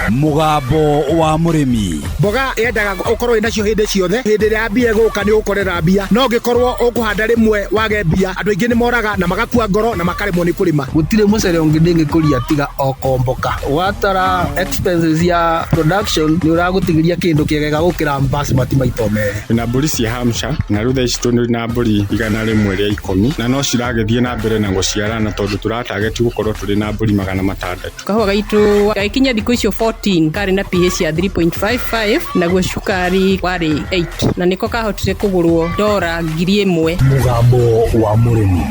Mũgambo wa mũrĩmi. Mboga yendaga ũkorwo wĩnacio hĩndĩ ciothe. Hĩndĩ ĩrĩa mbia ĩgũka nĩ ũgũkorera mbia, no ũngĩkorwo ũkũhanda rĩmwe wage mbia, andũ aingĩ nĩ moraga na magakua ngoro na makaremwo nĩ kũrĩma. Gũtirĩ mũcere ũngĩ ndĩngĩkũria tiga o komboka. Watara expenses ya production nĩ ũragũtigĩria kĩndũ kĩega gũkĩra basmati maita merĩ. Na mbũri cia Hampshire, na rĩu thaa ici tũrĩ na mbũri 110, na no ciragĩthiĩ na mbere na gũciarana tondũ tũratageti gũkorwo tũrĩ na mbũri 600. Kahũa gaitũ gagĩkinya thikũ icio 14 karĩ na pH ya 3.55, naguo cukari warĩ 8, na nĩko kahotire kũgũrwo dora 1000. Mũgambo wa mũrĩmi.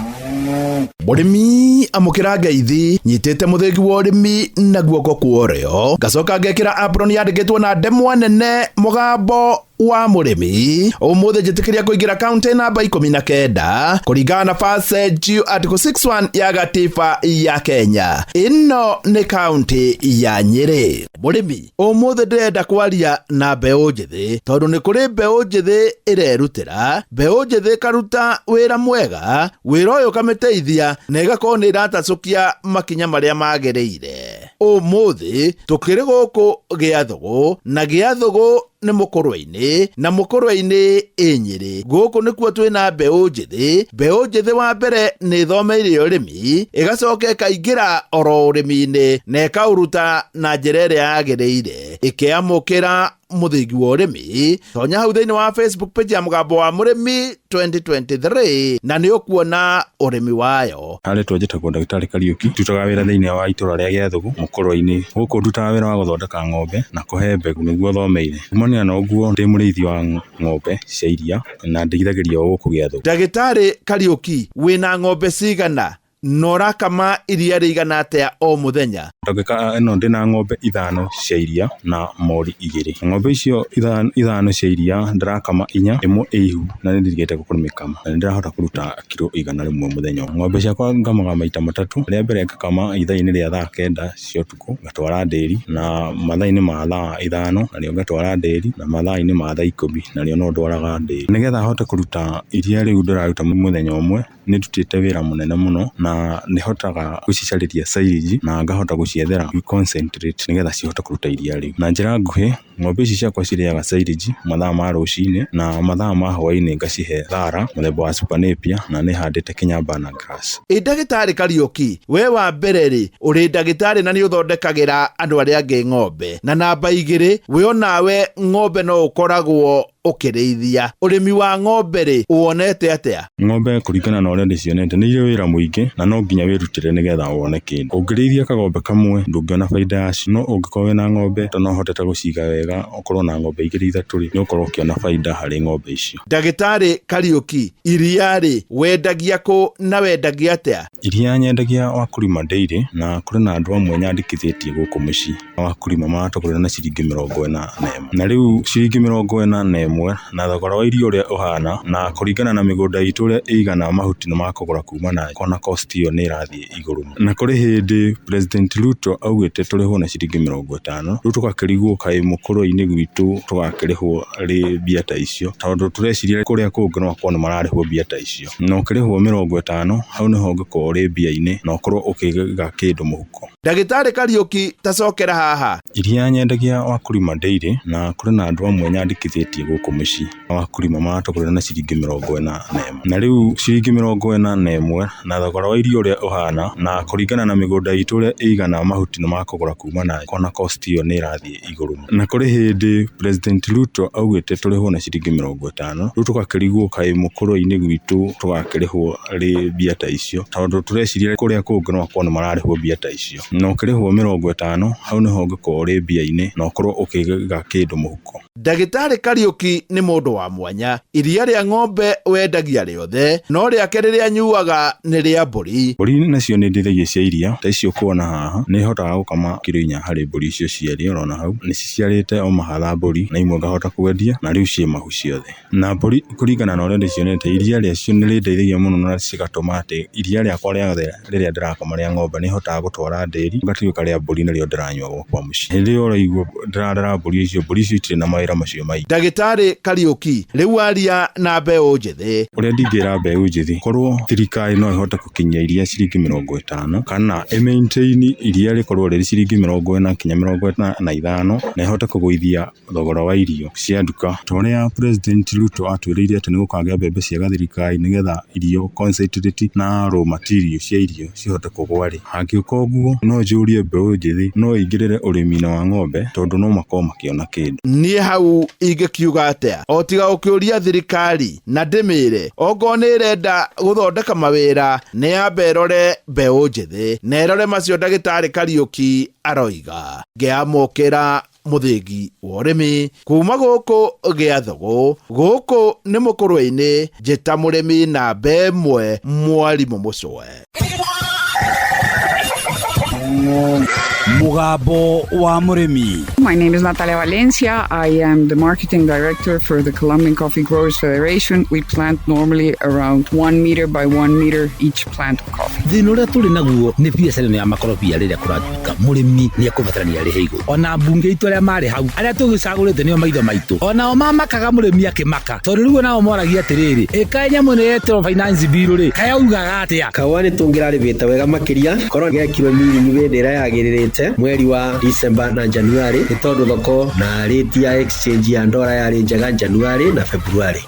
Mũrĩmi amũkĩra ngeithi, nyitĩte mũthĩgi wa ũrĩmi na guoko kwa ũrĩo, ngacoka ngekĩra apron yandĩkĩtwo na ndemwa nene mũgambo wa mũrĩmi. Ũmũthĩ njĩtĩkĩria kũingĩra kaunti namba 19 kũringana na Passage Article 61 ya gatiba ya Kenya. Ĩno nĩ kaunti ya Nyĩrĩ. Mũrĩmi, ũmũthĩ ndĩrenda kwaria na mbeũ njĩthĩ tondũ nĩ kũrĩ mbeũ njĩthĩ ĩrerutĩra, mbeũ njĩthĩ ĩkaruta wĩra mwega, wĩra ũyũ ũkamĩteithia na ĩgakorwo nĩ ĩratacũkia makinya marĩa magĩrĩire. Ũmũthĩ tũkĩrĩ gũkũ Gĩathũgũ, na Gĩathũgũ nĩ mũkũrwe-inĩ, na mũkũrwe-inĩ ĩ Nyĩrĩ. Gũkũ nĩkuo twĩna mbeũ njĩthĩ. Mbeũ njĩthĩ wa mbere nĩ ĩthomeire ũrĩmi, ĩgacoka ĩkaingĩra oro ũrĩmi-inĩ na ĩkaũruta na njĩra ĩrĩa yagĩrĩire, ĩkĩamũkĩra mũthingi wa ũrĩmi. Tonya hau thĩinĩ wa Facebook page ya Mũgambo wa Mũrĩmi 2023 na nĩ ũkuona ũrĩmi wayo. Harĩtwo njĩtagwo Ndagĩtarĩ Kariũki, ndutaga wĩra thĩinĩ wa itũra rĩa Gĩathũgũ mũkũrwe-inĩ. Gũkũ ndutaga wĩra wa gũthondeka ng'ombe na kũhe mbegũ nĩguo thomeire. Kumania na ũguo ndĩ mũrĩithi wa ng'ombe cia iria na ndĩithagĩria o gũkũ Gĩathũgũ. Ndagĩtarĩ Kariũki, wĩna ng'ombe cigana na ũrakama iria rĩigana atĩa o mũthenya? Ndagĩka ĩno ndĩna ng'ombe 5 cia iria na mori 2. Ng'ombe icio 5 cia iria ndĩrakama 4, ĩmwe ĩ ihu na nĩ ndirigĩte kũmĩkama na nĩ ndĩrahota kũruta kiro 100 mũthenya. Ng'ombe ciakwa ngamaga maita 3, rĩa mbere ngakama ithaa-inĩ rĩa thaa 9 cia ũtukũ ngatwara ndĩri, na mathaa-inĩ ma thaa 5 narĩo ngatwara ndĩri, na mathaa-inĩ ma thaa 10 narĩo no ndwaraga ndĩri. Nĩgetha hote kũruta iria rĩu ndĩraruta mũthenya ũmwe, nĩ ndutĩte wĩra mũnene mũno na nĩ hotaga gũcicarĩria silage na ngahota gũciethera concentrate nĩgetha cihote kũruta iria rĩu. Na njĩra nguhĩ, ng'ombe ici ciakwa cirĩaga silage mathaa ma rũcinĩ na mathaa ma hwaĩ-inĩ ngacihe thara mũthemba wa super napier na nĩ handĩte Kenya Banner grass. Ĩ Ndagĩtarĩ Kariũki, we wa mbere rĩ, ũrĩ ndagĩtarĩ na nĩ ũthondekagĩra andũ arĩa angĩ ng'ombe, na namba 2 we onawe ng'ombe no ũkoragwo ũkĩrĩithia. Ũrĩmi wa ng'ombe rĩ, ũwonete atĩa? Ng'ombe kũringana na ũrĩa ndĩcionete nĩ irĩ wĩra mũingĩ na no nginya wĩrutĩre nĩgetha wone kĩndũ. Ũngĩrĩithia kagombe kamwe ndũngĩona baida yacio, no ũngĩkorwo wĩna ng'ombe to no ũhotete gũciga wega, ũkorwo na ng'ombe 2 3 rĩ, nĩ ũkorwo ũkĩona baida harĩ ng'ombe icio. Ndagĩtarĩ Kariũki, iria rĩ, wendagia kũ na wendagia atĩa? Iria nyendagia Wakulima Dairy, na kũrĩ na andũ amwe nyandĩkithĩtie gũkũ mũciĩ. Wakulima maratũgũrĩra na ciringi 41, na rĩu ciringi 41 na thogora wa irio ũrĩa ũhana na kũringana na mĩgũnda itũ ũrĩa ĩigana mahuti nĩ makũgũra kuma na kona cost ĩyo nĩ ĩrathiĩ igũrũ. Na kũrĩ hĩndĩ President Ruto augĩte tũrĩhwo na ciringi 50, rĩu tũgakĩrigwo kaĩ mũkũrwe-inĩ gwitũ tũgakĩrĩhwo rĩ mbia ta icio, tondũ tũreciria kũrĩa kũngĩ no akorwo nĩ mararĩhwo mbia ta icio. Na ũkĩrĩhwo 50 hau nĩho ũngĩkorwo ũrĩ mbia-inĩ na ũkorwo ũkĩiga kĩndũ mũhuko. Ndagĩtarĩ Kariũki, ta cokera haha. Iria nyendagia Wakulima Dairy, na kũrĩ na andũ amwe nyandĩkithĩtie gũkũ mũciĩ. Wakulima maratũgũrĩra na ciringi 41, na rĩu ciringi 41 na thogora wa irio ũrĩa ũhana na kũringana na mĩgũnda itũ ũrĩa ĩigana mahuti nĩ makũgũra kuma na kona cost ĩyo nĩ ĩrathiĩ igũrũ. Na kũrĩ hĩndĩ President Ruto augĩte tũrĩhwo na ciringi 50, rĩu tũgakĩrigwo kaĩ mũkũrwe-inĩ gwitũ tũgakĩrĩhwo rĩ mbia ta icio, tondũ tũreciria kũrĩa kũngĩ no akorwo nĩ mararĩhwo mbia ta icio. Na ũkĩrĩhwo 50 hau nĩho ũngĩkorwo ũrĩ mbia-inĩ na ũkorwo ũkĩiga kĩndũ mũhuko. Ndagĩtarĩ Kariũki nĩ mũndũ wa mwanya. Iria rĩa ng'ombe wendagia rĩothe, no rĩake rĩrĩa anyuaga nĩ rĩa mbũri. Mbũri nacio nĩ ndĩithagia cia iria, ta icio ũkuona haha, nĩ hotaga gũkama kiro 4 harĩ mbũri icio cierĩ ũrona hau. Nĩ ciciarĩte o mahatha mbũri, na imwe ngahota kwendia, na rĩu ciĩ mahu ciothe. Na mbũri kũringana na ũrĩa ndĩcionete, iria rĩacio nĩ rĩndeithagia mũno na cigatũma atĩ iria rĩakwa rĩothe rĩrĩa ndĩrakama rĩa ng'ombe nĩ hotaga gũtwara ndĩri, ngatuĩka rĩa mbũri nĩrĩo ndĩranyua gwakwa mũciĩ. Hĩndĩ ĩyo ũraigua ndĩrarera mbũri icio, mbũri icio itirĩ na mawĩra macio maingĩ. Ndagĩtarĩ Ndagĩtarĩ Kariũki rĩu aria na mbeũ njĩthĩ. Ũrĩa ndingĩra mbeũ njĩthĩ, korwo thirikari no ĩhote gũkinyia iria ciringi 50 kana ĩ maintain iria rĩkorwo rĩrĩ ciringi 40 nginya 45 na ĩhote kũgũithia thogora wa irio cia nduka. Ta ũrĩa President Ruto atwĩrĩire atĩ nĩ gũkagĩa mbembe cia thirikari nĩgetha irio concentrate na raw material cia irio cihote kũgũa rĩ, hangĩũka ũguo no njũrie mbeũ njĩthĩ no ĩingĩrĩre ũrĩmi-inĩ wa ng'ombe tondũ no makorwo makĩona kĩndũ. Niĩ hau ingĩkiuga atĩa o tiga gũkĩũria thirikari na ndĩmĩre okorwo nĩ ĩrenda gũthondeka mawĩra nĩ yambe ĩrore mbeũ njĩthĩ na ĩrore macio ndagĩtarĩ Kariũki aroiga. Ngĩamũkĩra mũthĩgi wa ũrĩmi kuma gũkũ Gĩathũgũ, gũkũ nĩ Mũkũrwe-inĩ, njĩta mũrĩmi namba ĩmwe mwarimũ Mũcwe. Mũgambo wa mũrĩmi. My name is Natalia Valencia. I am the marketing director for the Colombian Coffee Growers Federation. We plant normally around 1 meter by 1 meter each plant of coffee. Thĩna ũrĩa tũrĩ naguo nĩ biacara ĩno ya makorobia rĩrĩa kũratuĩka mũrĩmi nĩ ekũbatarania arĩhe igũrũ. Ona mbunge itũ arĩa marĩ hau arĩa tũgĩcagũrĩte nĩo maitho maitũ, onao mamakaga mũrĩmi akĩmaka, tondũ rĩu onao moragia atĩrĩrĩ, ĩkaĩ nyamũ ĩno yetĩrwo finance bill rĩ, kaĩ augaga atĩa? Kahũa nĩ tũngĩrarĩmĩte wega makĩria korwo gekirwo miringi hĩndĩ ĩrĩa yagĩrĩrĩte mweri wa December na January, nĩ tondũ thoko na rate ya exchange ya ndora yarĩ njega January na February.